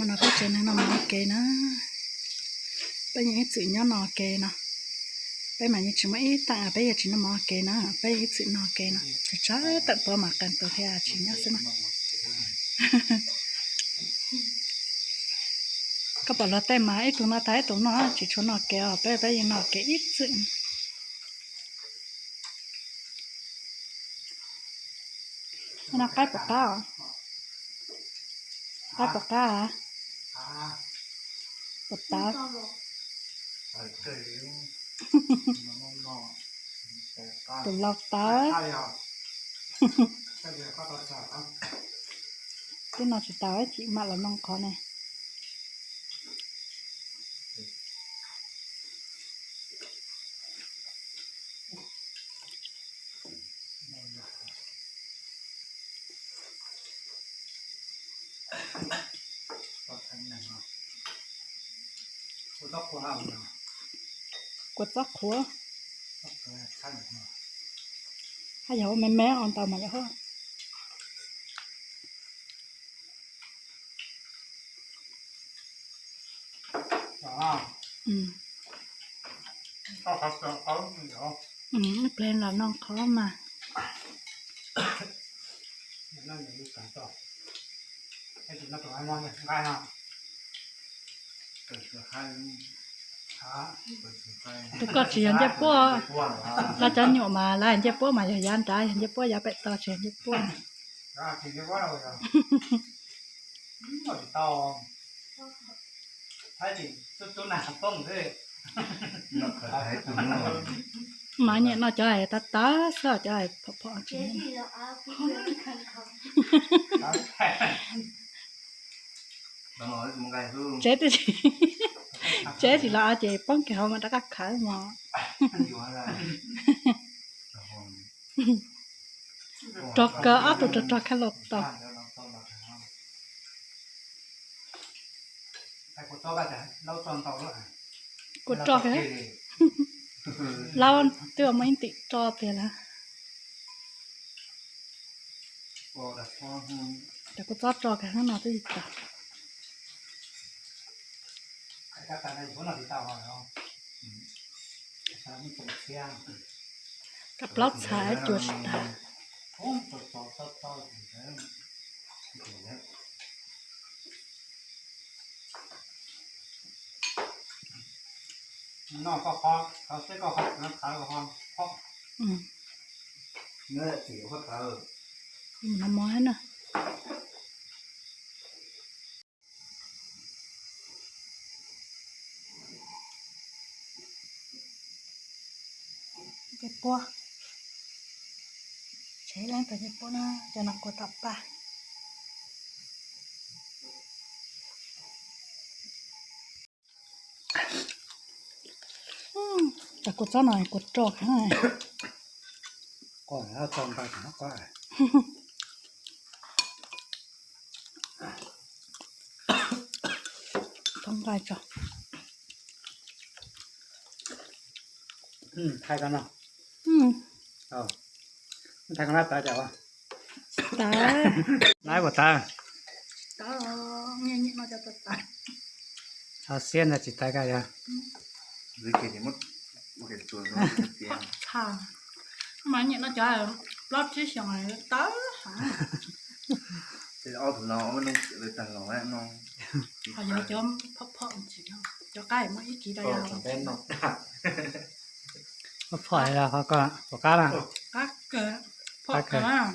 No peb tsev neeg noj mov ua ke na. Peb yeej ib txwm nyob noj ua ke no. Peb mas yeej tsis muaj ib teem peb yuav tsis noj mov ua ke na, peb yeej ib txwm noj ua ke no. Tsawg tsawg teem puav mas qee tus thiaj tsis nyob xwb na. Koj pom luag tej mas ib tug noj tag ib tug noj, tsis tshua noj ua ke os, peb peb yeej noj ua ke ib txwm. No qaib puas qab os? Qaib puas qab? Puas tawv? Tus laus tawv. Twb no tsis tau ib chim mam los noj qhov ne. Kua txob qhuav. Haj yog ua me me os ntau mas yog. Ib pliag los noj qhov mas. Tus koj tsis yog ncej puab, lawv cov nyuam mas lawv ncej puab mas yog yav nrad, yog ncej puab yav pem toj tsis yog ncej puab. Mas nyiam noj cov hais tawv tawv xwb, cov hais phom phom tsis. Tsev twb tsis, tsev tsis los ces poob kiag hauv mas rov qab khawv mog. Rog kawg, ob tug rog rog khab lauj tau. Kua roj, laub twb muaj ib ntim roj tiag lawm. Cov kua txob roj kawg no twb tsis tau. Kav plaub txhais cua tsis tag. No mov na. Ncej puab, tsev leej tau ncej puab na, cov no kua tom paj. Cov kua txob no kua roj heev. Thov nqaij tso. Thaij ko no. Thaij ko no tawv cas? Tawv. Nab puas tawv? Tawv, nyiam noj cov tawv tawv. Ho siab ntag tsis tawv koj yog. Mas nyiam noj cov plaub tsib xyoos tawv. Ho yog cov phom phom ntsis, cov qaib muaj ib kis rau yog. Phom phom los ho ko puas qab na? Qab kawg, phom kawg.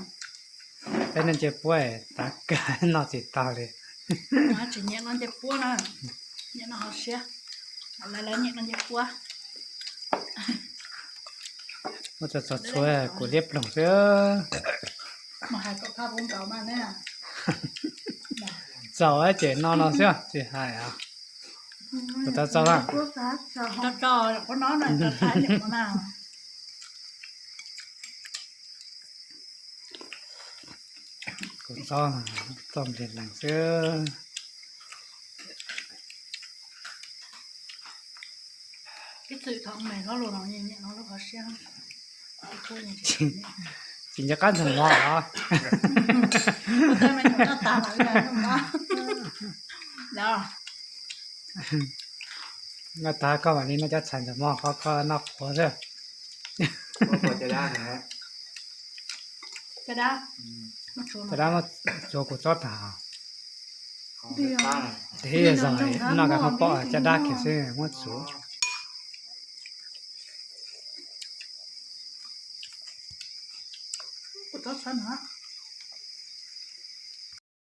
Peb noj ncej puab tav kawg noj tsis tau li. Tsis nyiam noj ncej puab na, nyiam noj hauv siab. Lawv lawv nyiam noj ncej puab. Muab tso txog txhua kuv liab ploog xwb. Txaus ces no no xwb tsis hais. Kuv tau txaus na. Kuv txob, txob npliag lees xwb. Tsis nco qab ntxeeg mov os. Noj tag koj mam li noj cov txhais ntawm mog, qhov koj noj qhuav xwb. Caj dab muab txuv kuv txob tag. Ib zaug noj kav poj pom caj dab kiag xwb muab txuv. Kuv txob txhawb no.